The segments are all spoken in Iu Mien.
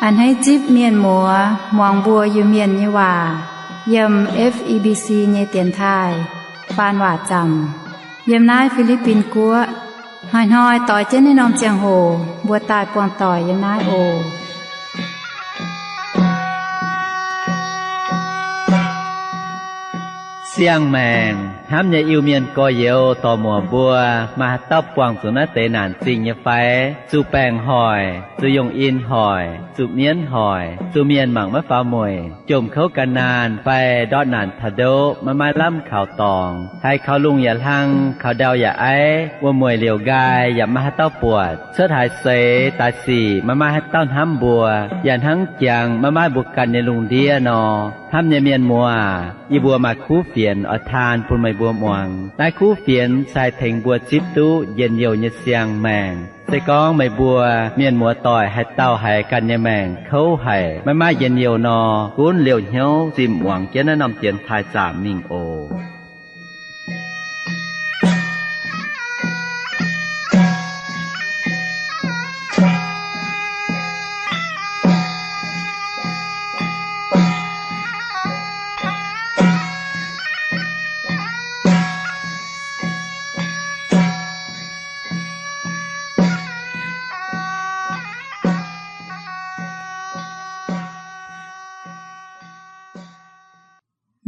A'hneiv zipv mienh muoz muangx mbuo Iu-Mienh nyei waac yiem F E B C nyei dienx taaih faan waac zaamc yiem naaiv Fi^li^bin Guoqv. Hnoi-hnoi doix jienv naaiv norm ziangh hoc mbuo daaih buangh doic yiem naaiv oc. Siang-maengc hnamv nyei Iu-Mienh gorx-youz dorc-muoc mbuo, maaih haaix dauh buangh zuqc naaiv deix naanc zingh nyei fai? Zuqc baengc hoic, zuqc yungh in hoic, zuqc mienv hoic, zuqc mienh mangc maiv faaux mueic, jomc kouv gan naanh fai ndortv naanc taux ndoqv maiv maaih lamh kaux dorngx, haiz kaux lungh yaac hlang, kaux ndau yaac aiv, wuom-mueic liouc nqaai yaac maiv maaih haaix dauh buatc, cuotv haaix seix daaih sic maiv maaih haaix dauh hnamv mbuo, yaac hnangv jangx maiv maaih mbuo ganh nyei lungh ndiev nor. Hnamv nyei mienh muoz, yie mbuo maaih kuv fienx oix taan bun meih mbuo muangx. Naaiv kuv fienx se haih tengx mbuo zipv duqv njien-youh nyei siang-maengc. Se gorngv meih mbuo mienh muoz doic haaix dauh haiz ganh nyei maengc kouv haic, maiv maaih njien-youh nor, gunv liouh hnyouv zimh muangx jienv naaiv norm dienx taaih zaamc mingh oc.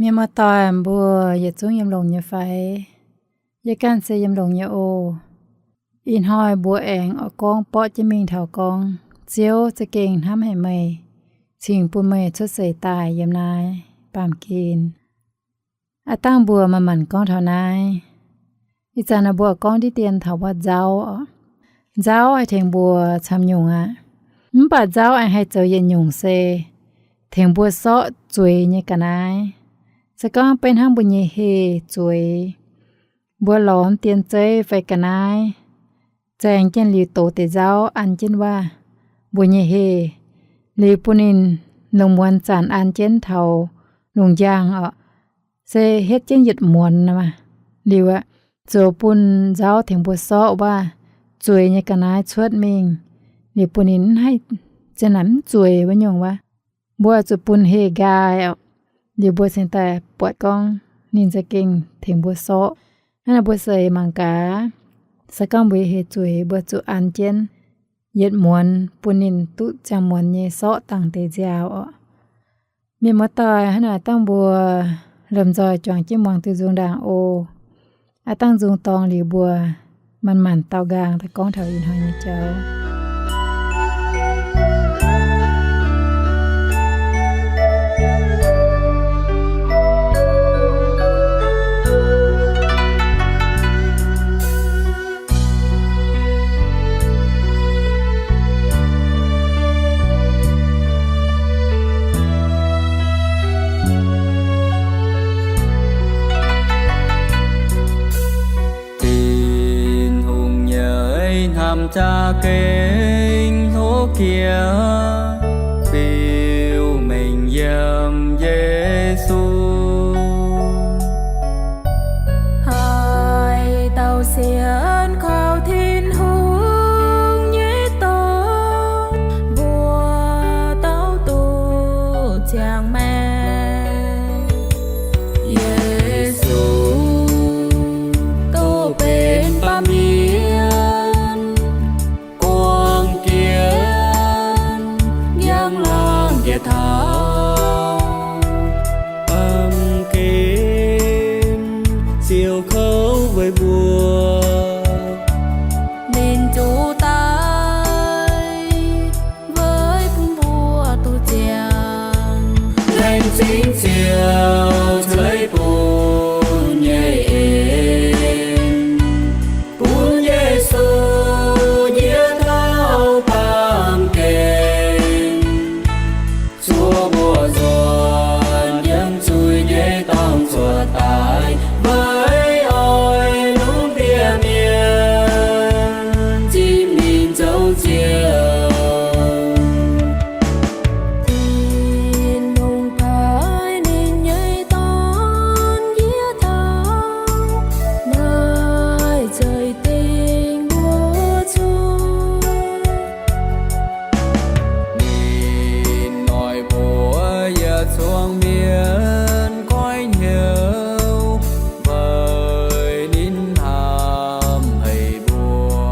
Mienh muoz-doic mbuo yietc zungv yiem longx nyei fai? Yie ganh se yiem longx nyei oc. Ih hnoi mbuo aengx oix gorngv borqv jienv mingh taux gorngv Ziouv za'gengh hnamv haic meih, cingx bun meih cuotv seix daaih yiem naaiv baamh gen. Aav dangh mbuo manc-manc gorngv taux naaiv. Ih zanc naaiv mbuo gorngv diqv dien taux wuov nzauv oc. Nzauv haih tengx mbuo camv nyungc aqv. Mv baac nzauv aengx haih zoux yietc nyungc se tengx mbuo sorqv zueiz nyei ga'naaiv. Se gorngv beiv hnangv mbuo nyei heh zueiz, mbuo lorz dien zeiv fai ga'naaiv zaeng jienv liuz dox deix nzauv an jienv wuov mbuo nyei heh, liuz bun ninh lungh muonz zanc an jienv taux lungh njang oc, se hietv jienv yietc muonz aqv. Liuz aqv, zoux bun nzauv tengx mbuo sorqv wuov zueiz nyei ga'naaiv cuotv mingh, liuz bun ninh mv haih, zien naaic mv zueiz wuov nyungc wuov. Mbuo zuqc bun heh nqaai oc. Liuz mbuo cingx daaih buatc gorngv ninh za'gengh tengx mbuo sorqv. Hnangv naaic mbuo seix mangc gaax, se gorngv mbuo heh zueiz, mbuo zuqc an jienv yietc muonz bun ninh duqv ziangh muonz nyei sorqv dangh deix nziaaux oc. Mienh muoz-doic, hnangv naaic dangh mbuo lomh nzoih juangc jienv muangx duqv nzung ndaangc oc. Aav dangh nzung dorngx liuz mbuo manc-manc dau nqaang daaih gorngv taux ih hnoi nyei jauv. Tin-Hungh nyei hnamv za'gengh hlo jiex, biux mengh yiem Yesu. Haaix dauh sienx kaux Tin-Hungh nyei dorn, mbuo dauh duqv ziangh maengc. Yesu duqv benx baamh mienh, guangc jienv njang-laangc njiec taux baamh gen, ziouc kouv weic mbuo ninh zuqc daic, weic bun mbuo duqv ziangh. Laengz zingh Ziouv ceix bun nyei en, bun Yesu njiec taux baamh gen, zuov mbuo nzuonx yiem zuiz nyei dorngx zuoqc daic, weic oix lungh ndiev mienh zipv ninh zoux Ziouv. Tin-Hungh paaiv ninh nyei Zuangx mienh goiv hnyouv weic ninh hnamv haic mbuo.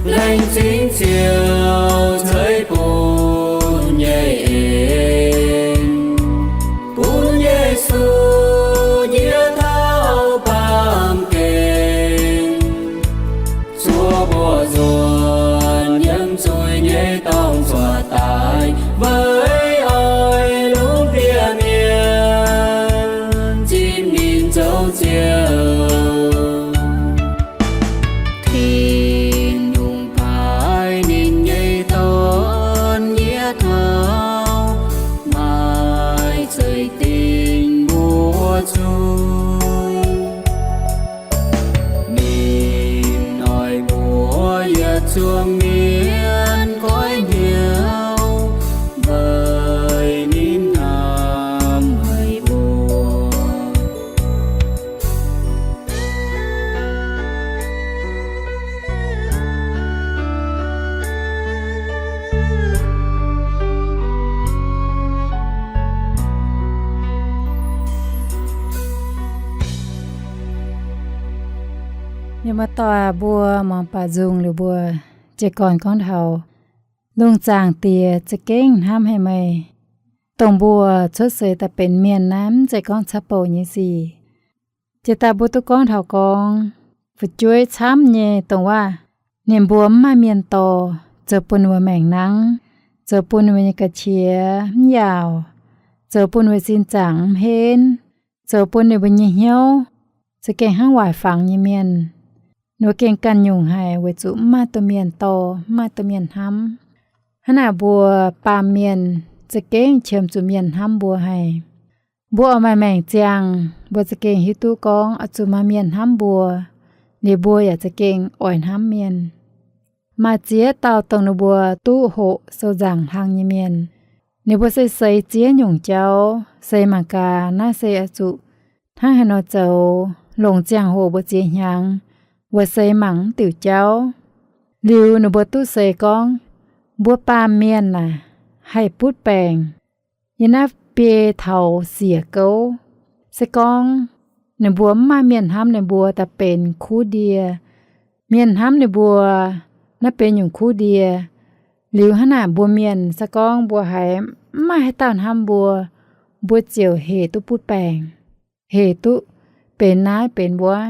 Laengz zingh Ziouv ceix bun nyei en, bun Yesu yie taux baamh gen, zuov mbuo nzuonx yiem zuiz nyei dorngx zuov daaih, weic oix lungh ndiev mienh zipv ninh zoux Ziouv. Tin-Hungh paaiv ninh nyei Dorn yie taux, maaih zeix dingh mbuo zuqc. Ninh oix mbuox yietc zungv mienh goiv hnyouv weic ninh hnamv haic mbuo. Yiem muoz-doic mbuo muangx baac nzung liuz mbuo jiez gorn gorngv taux lungh zaangc Diex za'gengh hnamv haic meih, dongh mbuo cuotv seix daaih benx mienh naaiv mv zeiz gorngv caqv-bouc nyei sic. Jiex daaih mbuo duqv gorngv taux gorngv fu'jueiv camv nyei dongh waac ninh mbuo mv maaih mienh dorh, zoux bun ninh mbuo maengc nangv, zoux bun ninh mbuo nyei ga'qiex mv yaauc, zoux bun ninh mbuo sin zaangc mv henv, zoux bun ninh mbuo nyei hnyouv za'gengh hnangv waaic fangx nyei mienh. Ninh mbuo gengh ganh nyungc haic weic zuqc mv maaih domh mienh dorh, mv maaih domh mienh hnamv. Hnangv naaic mbuo baamh mienh za'gengh qiemx zuqc mienh hnamv mbuo haic. Mbuo oix maaih maengc ziangh, mbuo za'gengh hiuv duqv gorngv oix zuqc maaih mienh hnamv mbuo, liuz mbuo yaac za'gengh oix hnamv mienh. Maaih ziex dauh dongh ninh mbuo duqv hoqc sou nzaangc hlang nyei mienh, ninh mbuo se seix ziex nyungc jauv, seix mangc gaax naaiv se oix zuqc hnangv haaix nor zoux, longc ziangh hoc mbuo ziex hnyangx weic seix mangc mv diuc jauv. Liuz ninh mbuo duqv seix gorngv, mbuo baamh mienh naaic haih butv baengc yiem naaiv biei taux siec gouv. Se gorngv ninh mbuo mv maaih mienh hnamv ninh mbuo daaih benx kuv ndie, mienh hnamv ninh mbuo naaiv benx nyungc kuv ndie, liuz hnangv naaic mbuo mienh se gorngv mbuo haiz mv maaih haaix dauh hnamv mbuo, mbuo ziouc hec duqv butv baengc, hec duqv benx naaiv benx wuov.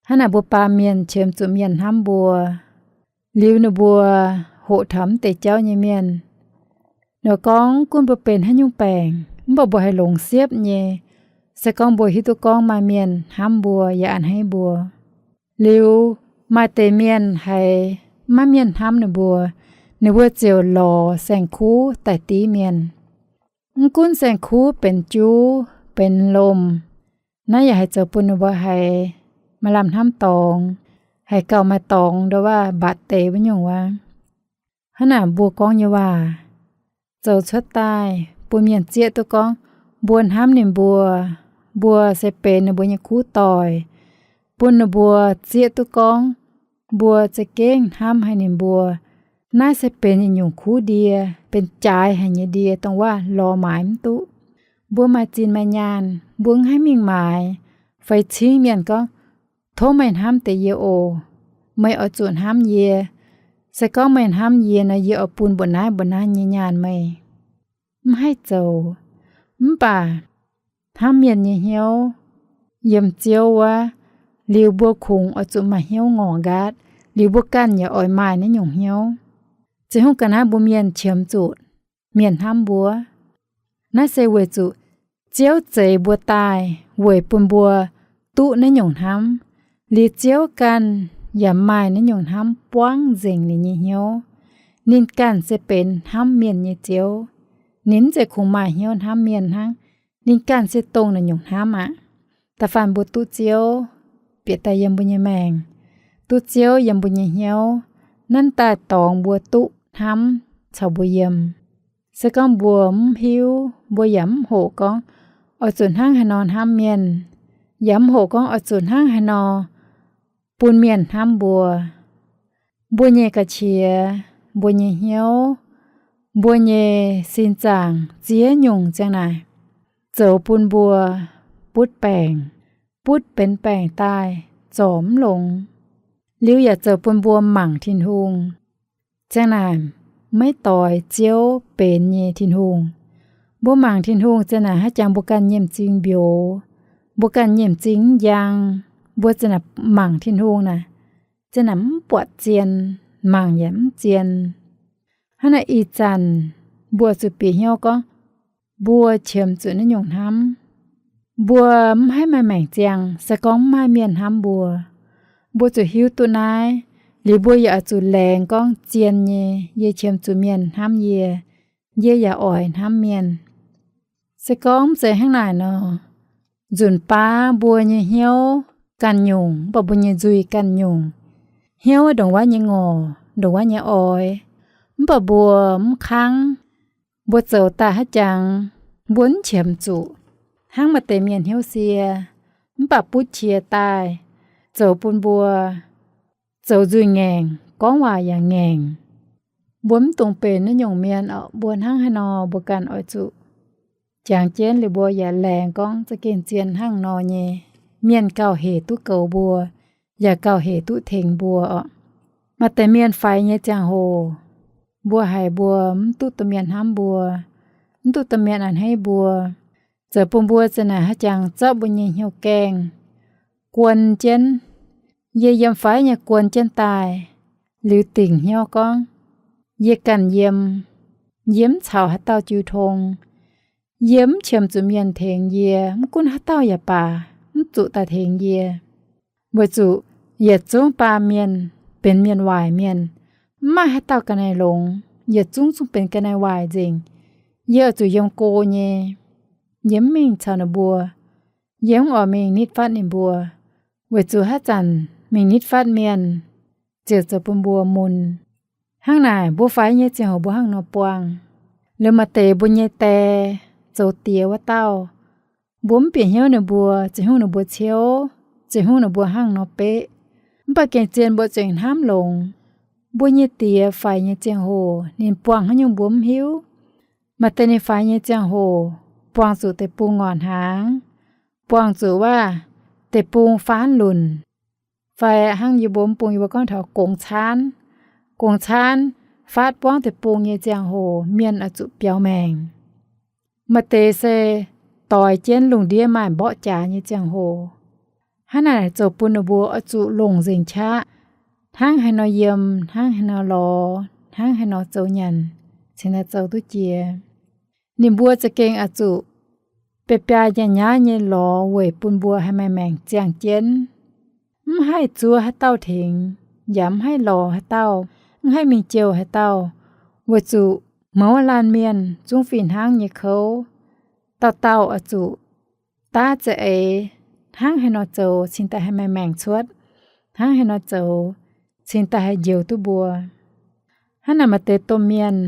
Hnangv naaic mbuo baamh mienh qiemx zuqc mienh hnamv mbuo, liuz ninh mbuo hoqc taux mv deix jauv nyei mienh, ninh gorngv gunv mbuo benx haaix nyungc baengc mv baac mbuo haiz longx siepv nyei, se gorngv mbuo hiuv duqv gorngv maaih mienh hnamv mbuo yaac a'hneiv mbuo. Liuz maaih deix mienh haiz maiv maaih mienh hnamv ninh mbuo, ninh mbuo ziouc lorz saeng-kuv daaih div mienh. Mv gunv saeng-kuv benx juv benx lomh, naaiv yaac haih zoux bun ninh mbuo haiz maaih lamh hnamv dorngx, haiz gauh maaih dorngx ndo waac mbatc deix wuov nyungc waac. Hnangv naaic mbuo gorngv nyei waac zoux cuotv daaih bun mienh zieqv duqv gorngv mbuo hnamv ninh mbuo, mbuo se benx ninh mbuo nyei kuv doic, bun ninh mbuo zieqv duqv gorngv mbuo za'gengh hnamv haic ninh mbuo. Naaiv se benx yietc nyungc kuv ndie, benx jaaix haic nyei ndie, dongh waac lorz maaiz mv duqv. Mbuo maaih zinh maaih nyaanh, mbuo mv haih mingh maaiz fai cingv mienh gorngv, tov meih hnamv deix yie oc, meih oix zuqc hnamv yie. Se gorngv meih hnamv yie nor, yie oix bun mbuo naaiv mbuo naaiv nyei nyaanh meih. Mv haih zoux. Mv baac hnamv mienh nyei hnyouv yiem Ziouv wuov, liuz mbuo kungx oix zuqc maaih hnyouv ngorc nqaatv, liuz mbuo ganh yaac oix maaih naaiv nyungc hnyouv. Zeiz hungh ga'naaiv mbuo mienh qiemx zuqc mienh hnamv mbuo. Naaiv se weic zuqc Ziouv zeix mbuo daaih weic bun mbuo duqv naaiv nyungc hnamv. Liuz Ziouv ganh yaac maaih naaiv nyungc hnamv buangv nzengc ninh nyei hnyouv. Ninh ganh se benx hnamv mienh nyei Ziouv. Ninh mv zeiz kungx maaih hnyouv hnamv mienh hnangv. Ninh ganh se dongh naaiv nyungc hnamv aqv. Da'faanh mbuo duqv Ziouv, bieqc daaih yiem mbuo nyei maengc, duqv Ziouv yiem mbuo nyei hnyouv, nanv daaih dorngx mbuo duqv hnamv caux mbuo yiem. Se gorngv mbuo mv hiuv, mbuo yaac mv hoqc gorngv oix zuqc hnangv haaix nor hnamv mienh, yaac mv hoqc gorngv oix zuqc hnangv haaix nor bun mienh hnamv mbuo, mbuo nyei ga'qiex, mbuo nyei hnyouv, mbuo nyei sin zaangc ziex nyungc ziang naaic, zoux bun mbuo butv baengc, butv benx baengc daaih zorc mv longx, liuz yaac zoux bun mbuo mangc Tin-Hungh ziang naaic maiv doix Ziouv benx nyei Tin-Hungh. Mbuo mangc Tin-Hungh ziang naaic haaix jangx mbuo ganh nyei m'zing mbiouz, mbuo ganh nyei m'zing mv njang, mbuo ziang naaic mangc Tin-Hungh naaic, ziang naaic mv buatc zien, mangc yaac mv zien. Hnangv naaic ih zanc mbuo zuqc bieqc hnyouv gorngv mbuo qiemx zuqc naaiv nyungc hnamv. Mbuo mv haih maaih maengc ziangh se gorngv mv maaih mienh hnamv mbuo. Mbuo zuqc hiuv duqv naaiv, liuz mbuo yaac oix zuqc laengz gorngv zien nyei, yie qiemx zuqc mienh hnamv yie, yie yaac oix hnamv mienh. Se gorngv mv zeiz hnangv naaic nor, nzunc baav mbuo nyei hnyouv ganh nyungc, mv baac mbuo nyei nzuih ganh nyungc. Hnyouv ndongc wuov nyei ngorc, ndongc wuov nyei oix, mv baac mbuo mv kangv. Mbuo zoux daaih haaix jangx, mbuo mv qiemx zuqc, hnangv maaih deix mienh hnyouv sie, mv baac butv qiex daaih, zoux bun mbuo zoux nzuih ngaengc, gorngv waac yaac ngaengc. Mbuo mv dungx benx naaiv nyungc mienh oc. Mbuo hnangv haaix nor mbuo ganh oix zuqc jangx jienv liuz mbuo yaac laengz gorngv za'gengh zien hnangv nor nyei, mienh gauh hec duqv goux mbuo, yaac gauh hec duqv tengx mbuo oc. Maaih deix mienh faix nyei ziangh hoc, mbuo haiz mbuo mv duqv domh mienh hnamv mbuo, mv duqv domh mienh a'hneiv mbuo, zoux bun mbuo ziang naaic haaix jangx zorqv mbuo nyei hnyouv gaengh guon jienv. Yie yiem faix nyei guon jienv daaih, liuz dingc hnyouv gorngv, yie ganh yiem, yie mv caux haaix dauh jiu tong. Yie mv qiemx zuqc mienh tengx yie, mv gunv haaix dauh yaac baac, mv zuqc daaih tengx yie. Weic zuqc yietc zungv baamh mienh benx mienh waaic mienh, mv maaih haaix dauh ga'naaiv longx, yietc zungv zungv benx ga'naaiv waaic nzengc. Yie oix zuqc yiem go nyei. Yie mv mingh caux ninh mbuo. Yie mv oix mingh nitv fatv ninh mbuo, weic zuqc haaix zanc mingh nitv fatv mienh ziouc zoux bun mbuo mun. Hnangv naaic mbuo faix nyei ziangh hoc mbuo hnangv nor buangh. Liuz maaih deix mbuo nyei die, zoux diex wuov dauh, mbuo mv bieqc hnyouv ninh mbuo, ziouc hungh ninh mbuo ciouv, ziouc hungh ninh mbuo hnangv nor beqv. Mv baac gengh zien mbuo zengc hnamv longx. Mbuo nyei diex faix nyei ziangh hoc ninh buangh haaix nyungc mbuo mv hiuv. Maaih deix ninh faix nyei ziangh hoc buangh zuqc deic-bung ngorc hnaangx, buangh zuqc waac deic-bung faanv lunc, fai hnangv yie mbuo mv bung yie mbuo gorngv taux gongx caanv. Gongx caanv faatv buangv deic-bung nyei ziangh hoc mienh oix zuqc biaux maengc. Maaih deix se doix jienv lungh ndiev maaih mborqv jaax nyei ziangh hoc. Hnangv naaic zoux bun ninh mbuo oix zuqc longc nzengc qaqv, hnangv haaix nor yiem, hnangv haaix nor lorz, hnangv haaix nor zoux nyanc, cingx daaih zoux duqv jiex. Ninh mbuo za'gengh oix zuqc biaa biaa nyaav nyaav nyei lorz weic bun mbuo haih maaih maengc ziangh jienv. Mv haih zuov haaix dauh tengx, yaac mv haih lorz haaix dauh, mv haih mingh jouh haaix dauh, weic zuqc mouz laanh mienh zungv fih hnangv nyei kouv. Dauh dauh oix zuqc daav za'eix, hnangv haaix nor zoux cingx daaih haih maaih maengc cuotv, hnangv haaix nor zoux cingx daaih haih njoux duqv mbuo. Hnangv naaic maaih deix domh mienh,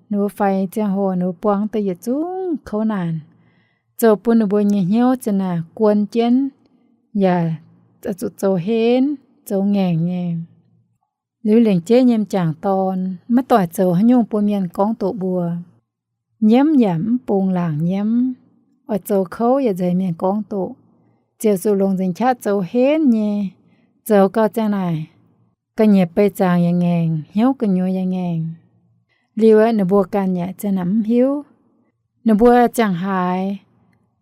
ninh mbuo faix ziangh hoc ninh mbuo buangh deix yietc zungv kouv naanc, zoux bun ninh mbuo nyei hnyouv ziang naaic guon jienv, yaac zuqc zoux henv, zoux ngaengc nyei. Liuz lengc jeiv nyei m'jangc dorn maiv doic zoux haaix nyungc bun mienh gorngv doqc mbuo. Nyiemv yaac mv bungx laangc nyiemv, oix zoux kouv yaac nzengc mienh gorngv doqc, ziouc zuqc longc nzengc qaqv zoux henv nyei, zoux gau ziang naaic, ga'nyiec bei zaangc yaac ngaengc, hnyouv gu'nyuoz yaac ngaengc. Liuz aeqv, ninh mbuo ganh yaac ziang naaic mv hiuv. Ninh mbuo ziangh haaix,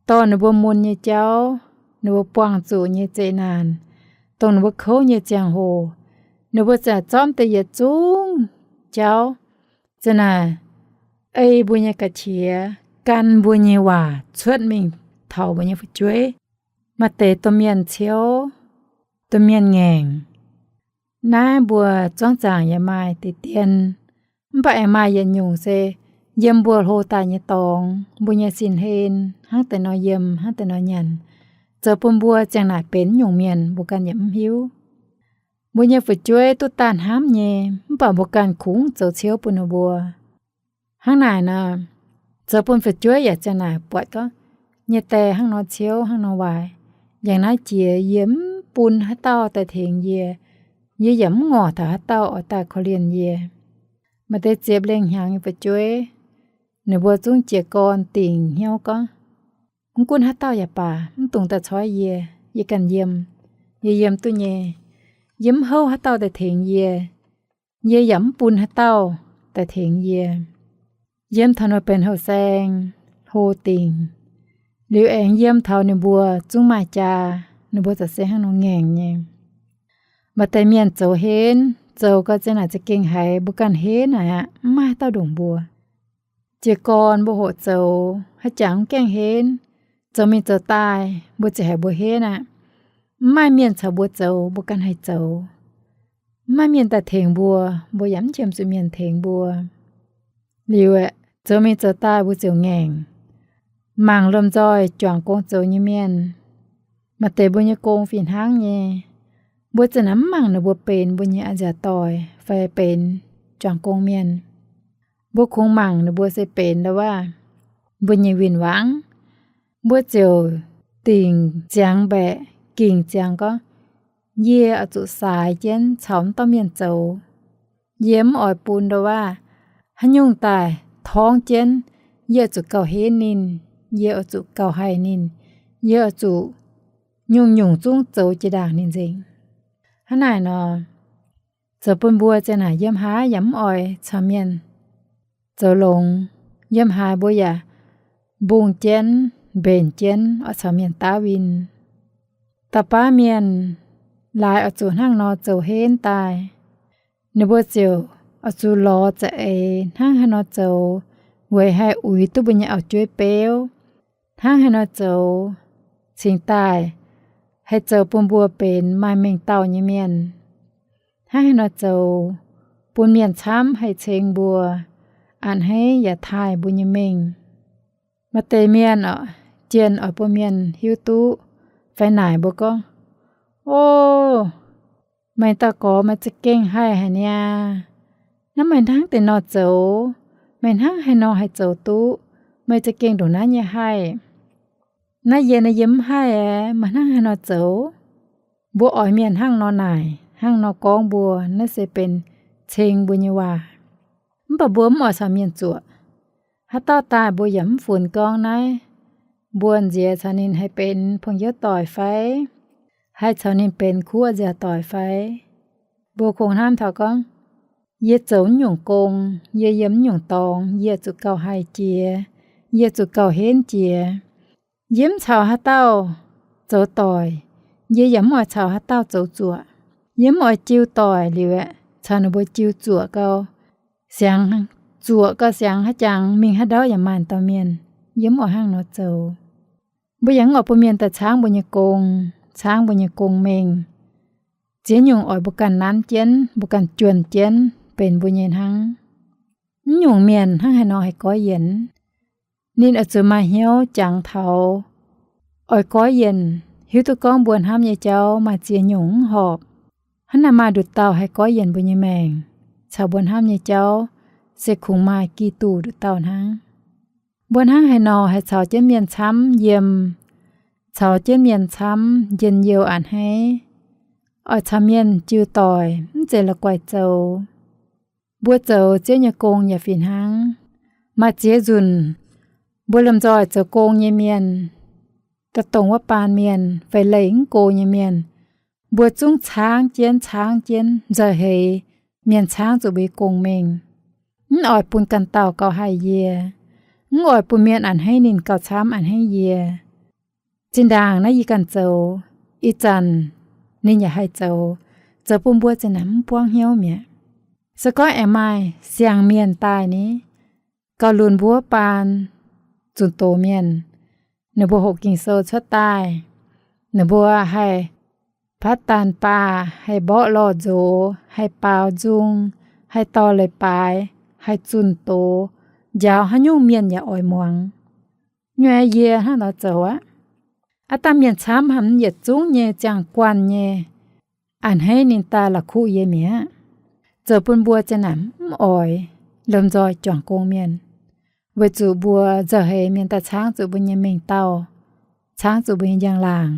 dorh ninh mbuo mun nyei jauv, ninh mbuo buangh zuqc nyei zeqc naanc, dongh ninh mbuo kouv nyei ziangh hoc, ninh mbuo ziouc zormv deix yietc zungv jauv, ziang naaic ei mbuo nyei ga'qiex, gan mbuo nyei waac cuotv mingh taux mbuo nyei fu'jueiv. Maaih deix domh mienh ciouv, domh mienh ngaengc. Naaiv mbuo zuangv zaangc yaac maaih deix dien, mv baac aengx maaih yietc nyungc se yiem mbuo hlo daaih nyei dorngx, mbuo nyei sin-hlen hnangv deix nor yiem, hnangv deix nor nyanc, zoux bun mbuo ziang naaic benx nyungc mienh mbuo ganh yaac mv hiuv. Mbuo nyei fu'jueiv duqv daaih hnamv nyei, mv baac mbuo ganh kungx zoux ciouv bun ninh mbuo. Hnangv naaic nor, zoux bun fu'jueiv yaac ziang naaic buatc gorngv, nyei die hnangv nor ciouv, hnangv nor waaic. Yangh naaiv jiex yie mv bun haaix dauh daaih tengx yie, yie yaac mv ngorc taux haaix dauh oix daaih korv-lienh yie. Maaih deix ziepc lengh hnyangx nyei fu'jueiv, ninh mbuo zungv jiez gorn dingc hnyouv gorngv, mv gunv haaix dauh yaac baac, mv dungx daaih coiv yie, yie ganh yiem, yie yiem duqv nyei. Yie mv houv haaix dauh daaih tengx yie, yie yaac mv bun haaix dauh daaih tengx yie. Yiem taux ninh mbuo benx houh saeng, hlo dingc, liuz aengx yiem taux ninh mbuo zungv maaih jaa, ninh mbuo za'gengh se hnangv nor ngaengc nyei. Maaih deix mienh zoux henv, zoux gau ziang naaic za'gengh haiz mbuo ganh henv naaic aqv, mv maaih haaix dauh ndongc mbuo. Jiez gorn mbuo hoqc zoux, haaix jangx mv gaengh henv, zoux mingh zoux daaih mbuo ziouc haiz mbuo henv aqv. Mv maaih mienh caux mbuo zoux, mbuo ganh haih zoux. Mv maaih mienh daaih tengx mbuo, mbuo yaac mv qiemx zuqc mienh tengx mbuo. Liuz aeqv, zoux mingh zoux daaih mbuo ziouc ngaengc. Mangc lomh nzoih juangc gong zoux nyei mienh, maaih deix mbuo nyei gong fih hnangv nyei. Mbuo za'naaic mv mangc ninh mbuo benx mbuo nyei a'nziaauc doic fai benx juangc gong mienh. Mbuo kungx mangc ninh mbuo se benx ndau-waac mbuo nyei win-wangv. Mbuo ziouc dingc ziangx mbaeqc, gingc ziangx gorngv, yie oix zuqc saaix jienv caux m'dauh mienh zoux. Yie mv oix bun ndau-waac haaix nyungc daaih torngv jienv. Yie oix zuqc gauh henv ninh, yie oix zuqc gauh haih ninh, yie oix zuqc nyungc-nyungc zungv zoux jiex ndaangc ninh nzengc. Hnangv naaic nor, zoux bun mbuo ziang naaic yiem haaix yaac mv oix caux mienh zoux longx. Yiem haaix mbuo yaac mbungh jienv, mbenc jienv oix caux mienh daav win. Dauh baav mienh laaix oix zuqc hnangv nor zoux henv daaih, ninh mbuo ziouc oix zuqc lorz za'eix hnangv haaix nor zoux weic haih uix duqv mbuo nyei auv-jueiv beuv, hnangv haaix nor zoux cingx daaih haih zoux bun mbuo benx maaih mengh dauh nyei mienh, hnangv haaix nor zoux bun mienh camv haih ceng mbuo, a'hneiv yaac taaih mbuo nyei mengh. Maaih deix mienh oc, jienh oix bun mienh hiuv duqv fai naaic mbuo gorngv, O, meih dauh-gorx meih za'gengh haih haic niaa. Naaiv meih hnangv deix nor zoux, meih hnangv haaix nor haih zoux duqv, meih za'gengh ndongc naaiv nyei haih. Naaiv yie, naaiv yie mv haih aeqv, meih hnangv haaix nor zoux? Mbuo oix mienh hnangv nor naaic, hnangv nor gorngv mbuo, naaiv se benx ceng mbuo nyei waac. Mv baac mbuo mv oix caux mienh zuoqc. Haaix dauh daaih mbuo yaac mv funx gorngv naaiv mbuo nziex caux ninh haih benx pong-youv doic fai, haih caux ninh benx kuv a'nziaauc doic fai. Mbuo kungx hnamv taux gorngv, yie zoux mv nyungc gong, yie yiem mv nyungc dorngx, yie zuqc gauh haih jiex, yie zuqc gauh henv jiex. Yie mv caux haaix dauh zoux doic, yie yaac mv oix caux haaix dauh zoux zuoqc. Yie mv oix jiu doic liuz aeqv, caux ninh mbuo jiu zuoqc gau, siangx zuoqc gau siangx haaix jangx mingh haaix ndau yaac maaih dauh mienh. Yie mv oix hnangv nor zoux. Mbuo yaac mv oix bun mienh daaih caangv mbuo nyei gong, caangv mbuo nyei gong-mengh. Ziex nyungc oix mbuo ganh nanv jienv, mbuo ganh juonh jienv benx mbuo nyei hnangv. Mv nyungc mienh hnangv haaix nor haih goiv yienc? Ninh oix zuqc maaih hnyouv jangx taux oix goiv yienc, hiuv duqv gorngv mbuo hnamv nyei jauv maaih ziex nyungc mv horpc. Hnangv naaic maaih nduqc dauh haih goiv yienc mbuo nyei maengc caux mbuo hnamv nyei jauv se kungx maaih Giduc nduqc dauh hnangv. Mbuo hnangv haaix nor haih caux jienv mienh camv yiem, caux jienv mienh camv njien-youh a'hneiv? Oix caux mienh jiu doic mv zeiz la'guaih zoux. Mbuo zoux Ziouv nyei gong yaac fih hnangv. Maaih ziex nzunc mbuo lomh nzoih zoux gong nyei mienh, da'dongh wuov baan mienh fai leih mv go nyei mienh, mbuo zungv caangv jienv caangv jienv nzauh heix mienh caangv zuqc mbuo nyei gong-mengh. Mv oix bun ganh dauh gauh haih yie. Mv oix bun mienh a'hneiv ninh gauh camv a'hneiv yie. Zinh ndaangc naaiv yie ganh zoux, ih zanc ninh yaac haih zoux, zoux bun mbuo zinh ndaangc mv buangv hnyouv mi'aqv. Se gorngv aengx maaih siang-mienh daaih ni, gauh lunx mbuo baan zunh doz mienh, ninh mbuo hoqc Ging-Sou cuotv daaih, ninh mbuo haih paatv daanh baah, haih mborqv lorh nzox, haih baaux nzung, haih dorh leiz-baaix, haih zunh doz, njaaux haaix nyungc mienh yaac oix muangx. Nyuoz yie hnangv nor zoux aqv. Aav dangh mienh camv haic, yietc zungv nyei ziangh guanh nyei a'hneiv ninh daaih la'kuqv yie mi'aqv. Zoux bun mbuo zinh naaic mv oix lomh nzoih juangc gong mienh, weic zuqc mbuo nzauh heix mienh daaih caangv zuqc mbuo nyei mengh dauh, caangv zuqc mbuo nyei njang-laangc,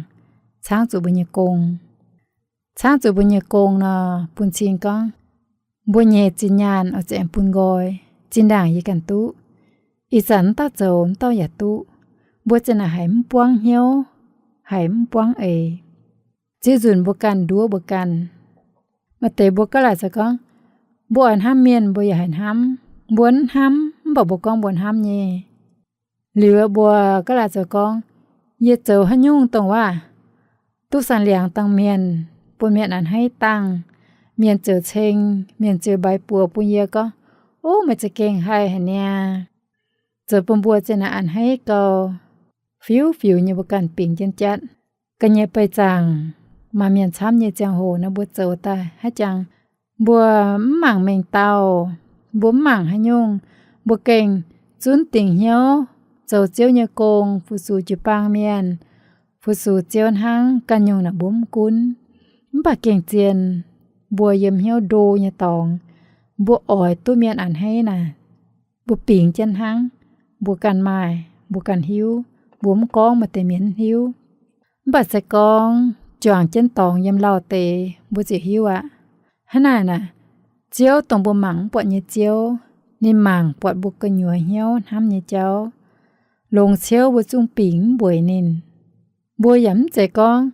caangv zuqc mbuo nyei gong. Caangv zuqc mbuo nyei gong nor, bun cing gorngv mbuo nyei zinh nyaanh oix zuqc aengx bun nqoi. Zinh ndaangc yie ganh duqv, ih zanc mv dauh zoux mv dauh yaac duqv. Mbuo zinh naaic haiz mv buangv hnyouv, haiz mv buangv eix. Ziex nzunc mbuo ganh nduov mbuo ganh. Maaih deix mbuo gaav laaic zoux gorngv, mbuo oix hnamv mienh mbuo yaac haiz hnamv, mbuo mv hnamv mv baac mbuo gorngv mbuo hnamv nyei. Liuz mbuo gaav laaic zoux gorngv, yie zoux haaix nyungc dongh waac duqv saang-liangx dangh mienh, bun mienh a'hneiv dangh, mienh ziouc ceng, mienh ziouc mbaix buoz bun yie gorngv, ov, meih za'gengh haih haic niaa. Zoux bun mbuo zinh naaic a'hneiv gau, fiuv-fiuv nyei mbuo ganh bingx jienv jatv. Ga'nyiec beih zaangc, maaih mienh camv nyei ziangh hoc nor mbuo zoux daaih haaix jangx, mbuo mv mangc mengh dauh, mbuo mv mangc haaix nyungc, mbuo gengh zunv dingc hnyouv zoux Ziouv nyei gong, fu-sux jiu-baang mienh, fu-sux Ziouv hnangv. Ganh nyungc naaic mbuo mv gunv, mv baac gengh zien mbuo yiem hnyouv ndo nyei dorngx, mbuo oix duqv mienh a'hneiv naaic, mbuo bingx jienv hnangv. Mbuo ganh maaih, mbuo ganh hiuv, mbuo mv gorngv maaih deix mienh mv hiuv. Mv baac se gorngv juangc jienv dorngx yiem lauh deix, mbuo ziouc hiuv aqv. Hnangv naaic naaic, Ziouv dongh mbuo mangc mv buatc nyei Ziouv, ninh mangc buatc mbuo gu'nyuoz hnyouv hnamv nyei jauv. Longx ciouv mbuo zungv bingx mv mbueiz ninh. Mbuo yaac mv zeiz gorngv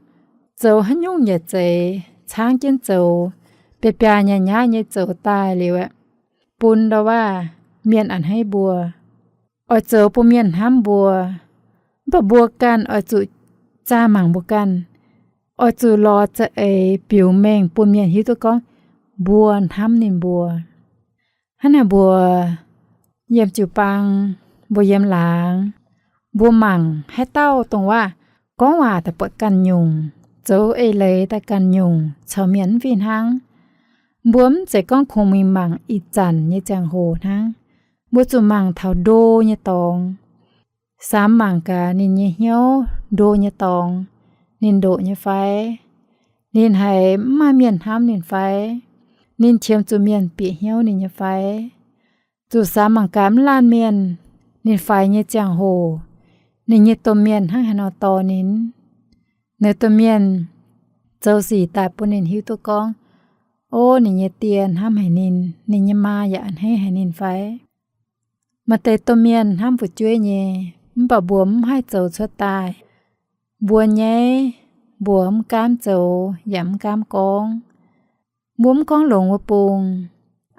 zoux haaix nyungc yaac zeiz caangv jienv zoux, biaa biaa nyaaih nyaav nyei zoux daaih liuz aeqv, bun ndau waac mienh a'hneiv mbuo. Oix zoux bun mienh hnamv mbuo, mv baac mbuo ganh oix zuqc zaah mangc mbuo ganh, oix zuqc lorz za'eix biux mengh bun mienh hiuv duqv gorngv mbuo hnamv ninh mbuo. Hnangv naaic mbuo yiem jiu-baang, mbuo yiem laangz, mbuo mangc haaix dauh dongh waac gorngv waac daaih buatc ganh nyungc, zoux eix leiz daaih ganh nyungc caux mienh mv fih hnangv, mbuo mv zeiz gorngv kungx mingh mangc ih zanc nyei ziangh hoc hnangv. Mbuo zuqc mangc taux ndo nyei dorngx, samx mangc gaax ninh nyei hnyouv ndo nyei dorngx, ninh ndoqc nyei fai, ninh haiz mv maaih mienh hnamv ninh fai, ninh qiemx zuqc mienh bieqc hnyouv ninh nyei fai. Zuqc samx mangc gaax mv laanh mienh, ninh faix nyei ziangh hoc, ninh nyei domh mienh hnangv haaix nor dorh ninh. Ninh domh mienh zoux sic daaih bun ninh hiuv duqv gorngv, ov, ninh nyei die hnamv haic ninh, ninh nyei maa yaac a'hneiv haic ninh fai. Maaih deix domh mienh hnamv fu'jueiv nyei, mv baac mbuo mv haih zoux cuotv daaih. Mbuo nyaiv, mbuo mv gaamv zoux yaac mv gaamv gorngv. Mbuo mv gorngv longx wuov bung,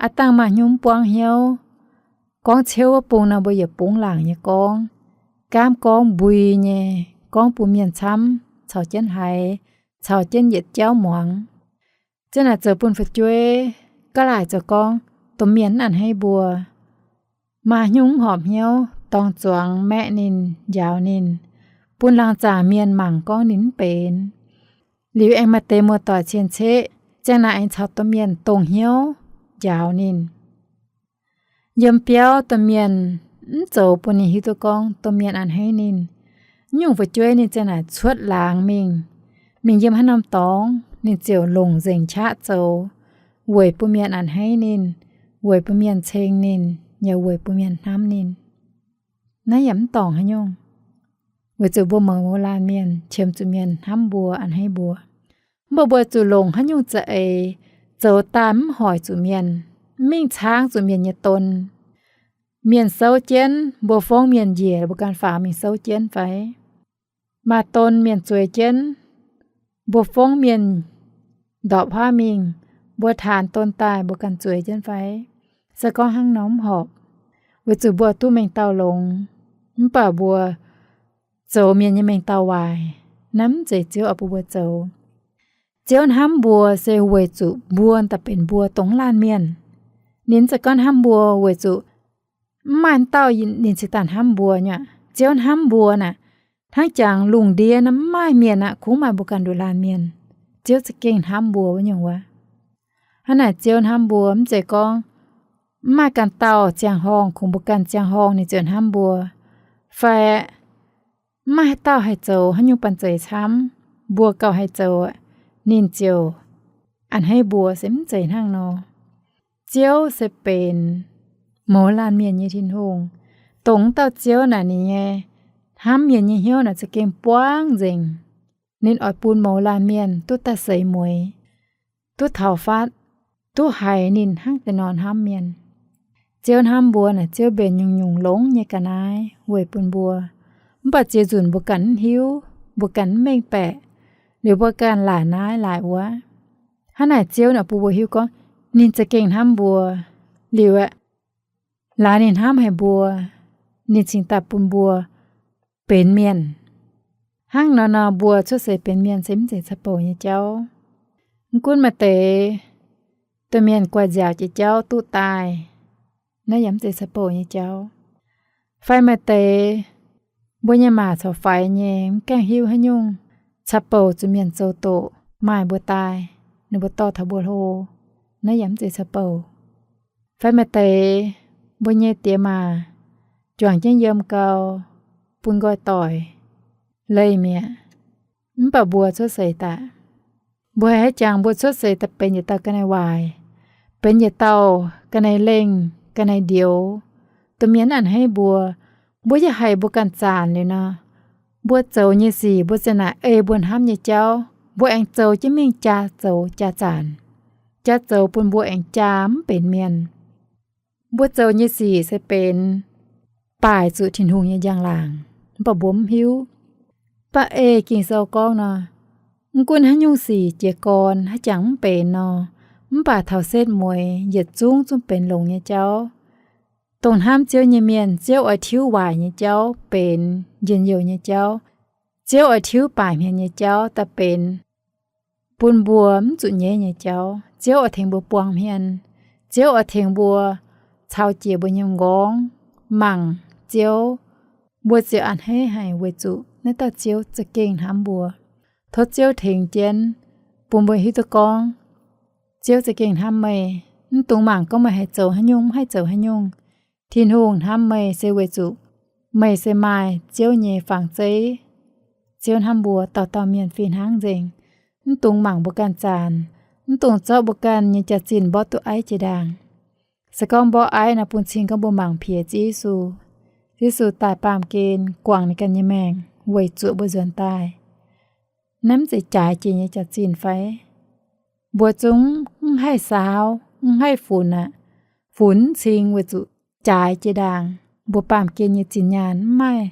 aav dangh maaih hnyouv mv buangv hnyouv, gorngv ciouv wuov bung nor mbuo yietc bungx laangc nyei gorngv, gaamv gorngv mbui nyei, gorngv bun mienh camv caux jienv haiz, caux jienv yietc jauv muangx. Ziang naaic zoux bun fu'jueiv ga'laaic zoux gorngv domh mienh mv a'hneiv mbuo, maaih hnyouv mv horpc hnyouv dorng zuangx maeqv ninh, njaaux ninh, bun laangh zaangc mienh mangc gorngv ninh mv benx. Liuz aengx maaih deix muoz-doic cien-ceqv ziang naaic aengx caux domh mienh dongh hnyouv njaaux ninh. Yiem biauv domh mienh mv zoux bun ninh hiuv duqv gorngv domh mienh a'hneiv ninh. Nyungc fu'jueiv ninh ziang naaic cuotv laangz mingh, mingh yiem haaix norm dorngx ninh ziouc longc nzengc qaqv zoux, weic bun mienh a'hneiv ninh, weic bun mienh ceng ninh, yaac weic bun mienh hnamv ninh. Naaiv yaac mv dorngc haaix nyungc, weic zuqc mbuo mouz laanh mienh qiemx zuqc mienh hnamv mbuo, a'hneiv mbuo. Mv baac mbuo zuqc longc haaix nyungc za'eix zoux daaih mv hoic zuqc mienh, mv mingh caangv zuqc mienh nyei don. Mienh souv jienv, mbuo fongv mienh njiec mbuo ganh faaux mingh souv jienv fai? Maaih don mienh zueiz jienv, mbuo fongv mienh ndorpc huaav mingh, mbuo taanx don daaih mbuo ganh zueiz jienv fai? Se gorngv hnangv nor mv horpc, weic zuqc mbuo duqv mengh dauh longx, mv baac mbuo zoux mienh nyei mengh dauh waaic. Naaiv mv zeiz Ziouv oix bun mbuo zoux. Ziouv hnamv mbuo se weic zuqc mbuo daaih benx mbuo dongh laanh mienh. Ninh mv zeiz gorngv hnamv mbuo weic zuqc mv maaih dauh ninh cingx daaih hnamv mbuo nyei aqv. Ziouv hnamv mbuo naaic, hnangv jangx lungh ndiev naaiv mv maaih mienh aqv, kungx maaih mbuo ganh nduqc laanh mienh, Ziouv za'gengh hnamv mbuo wuov nyungc wuov. Hnangv naaic Ziouv hnamv mbuo mv zeiz gorngv Mv maaih ganh dauh ziangh horngh, kungx mbuo ganh ziangh horngh ninh ziouc hnamv mbuo. Fai mv maaih haaix dauh haih zoux haaix nyungc banh zeic camv, mbuo gauh haih zoux, ninh ziouc a'hneiv mbuo se mv zeiz hnangv nor. Ziouv se benx mouz laanh mienh nyei Tin-Hungh. Dongh wuov dauh Ziouv naaic ninh nyei hnamv mienh nyei hnyouv naaic za'gengh buangv nzengc. Ninh oix bun mouz laanh mienh duqv daaih seix mueiz, duqv taux fatv, duqv haiz ninh hnangv deix nor hnamv mienh. Ziouv hnamv mbuo naaic, Ziouv mbenc nyungc-nyungc longx nyei ga'naaiv weic bun mbuo. Mv baac ziex nzunc mbuo ganh mv hiuv, mbuo ganh mv mengh baeqc, liuz mbuo ganh laaic naaiv laaic wuov. Hnangv naaic Ziouv naaic bun mbuo hiuv gorngv ninh za'gengh hnamv mbuo. Liuz aeqv, laaix ninh hnamv haic mbuo, ninh cingx daaih bun mbuo benx mienh. Hnangv nor nor, mbuo cuotv seix benx mienh se mv zeiz caqv-bouc nyei jauv. Mv gunv maaih deix domh mienh guaix nziaauc jiex jauv duqv daaih, naaiv yaac mv zeiz caqv-bouc nyei jauv. Fai maaih deix mbuo nyei maa caux faix nyei, mv gaengh hiuv haaix nyungc, caqv-bouc zuqc mienh zoux doqc maaih mbuo daaih, ninh mbuo dorh taux mbuo hlo, naaiv yaac mv zeiz caqv-bouc. Fai maaih deix mbuo nyei diex maac juangc jienv yiem gau, bun nqoi doic leih mi'aqv, mv baac mbuo cuotv seix daaih. Mbuo haih haiz jangx mbuo cuotv seix daaih benx yietc dauh ga'naaiv waaic, benx yietc dauh ga'naaiv lengh, ga'naaiv ndioux. Domh mienh a'hneiv mbuo, mbuo yaac haiz mbuo ganh zaanc liuz nor, mbuo zoux nyei sic mbuo ziouc naaic ei mbuo hnamv nyei jauv, mbuo aengx zoux jienv mingh jaa zoux jaa zaanc, jaa zoux bun mbuo aengx jaa mv benx mienh. Mbuo zoux nyei sic se benx baaic zuqc Tin-Hungh nyei njang-laangc, mv baac mbuo mv hiuv. Mv baac ei Ging-Sou gorngv nor, mv gunv haaix nyungc sic jiez gorn haaix jangx mv benx nor, mv baac taux setv mueiz yietc zungv zungv benx longx nyei jauv. Dongh hnamv Ziouv nyei mienh, Ziouv oix tiuv waaic nyei jauv benx njien-youh nyei jauv. Ziouv oix tiuv baaic hmien nyei jauv daaih benx bun mbuo mv zuqc nyeiv nyei jauv. Ziouv oix tengx mbuo buang hmien. Ziouv oix tengx mbuo caux jiex mbuo nyei m'nqorngv mangc Ziouv. Mbuo ziouc a'hneiv haic weic zuqc naaiv dauh Ziouv za'gengh hnamv mbuo. Tov Ziouv tengx jienv bun mbuo hiuv duqv gorngv Ziouv za'gengh hnamv meih. Mv dungx mangc gorngv meih haih zoux haaix nyungc, mv haih zoux haaix nyungc. Tin-Hungh hnamv meih se weic zuqc meih se maaih Ziouv nyei fangx zeiv. Ziouv hnamv mbuo dauh dauh mienh fih hnangv nzengc. Mv dungx mangc mbuo ganh zaanc. Mv dungx zorqv mbuo ganh nyei jaax-zinh mborqv duqv aiv jiex ndaangc. Se gorngv mborqv aiv nor, bun cing gorngv mbuo mangc piex Ziouv Yesu. Ziouv Yesu daaih baamh gen guangc ninh ganh nyei maengc weic zuoqc mbuo nzuonx daaih. Naaiv mv zeiz jaaix jiex nyei jaax-zinh fai? Mbuo zungv mv haih saauv, mv haih funx aqv. Funx mv cing weic zuqc jaaix jiex ndaangc. Mbuo baamh gen nyei zinh nyaanh mv maaih,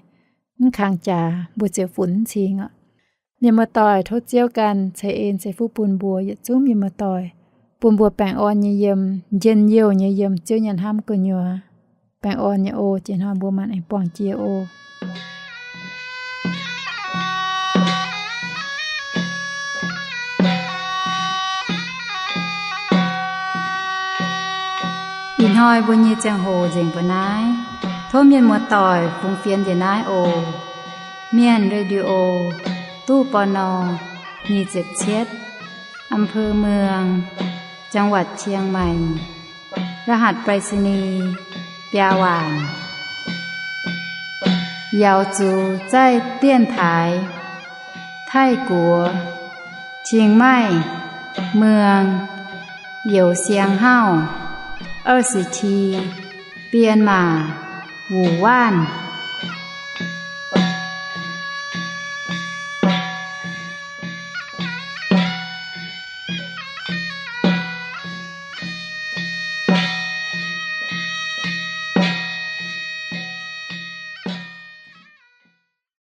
mv kangx jaax, mbuo ziouc funx mv cing aqv. Mienh muoz-doic, tov Ziouv ganh ceix en ceix fuqv bun mbuo yietc zungv mienh muoz-doic, bun mbuo baengh orn nyei yiem, njien-youh nyei yiem Ziouv nyei hnamv gu'nyuoz. Baengh orn nyei oc. Jiex hnoi mbuo maanc aengx buangh jiex oc. Ih hnoi mbuo nyei ziangh hoc nzengc mbuo naaiv. Tov mienh muoz-doic fungx fienx njiec naaiv oc. Mienh Radio, ตู้ ปณ. nyic ziepc cietv, อำเภอเมือง จังหวัดเชียงใหม่ รหัสไปรษณีย์ biaa waanc. 瑶族在电台 Taiv-Guoqv, Chiang Mai, Muang, Youz Siang Hauv, 二十七, Bienh Maac, Wuoqc Waanv.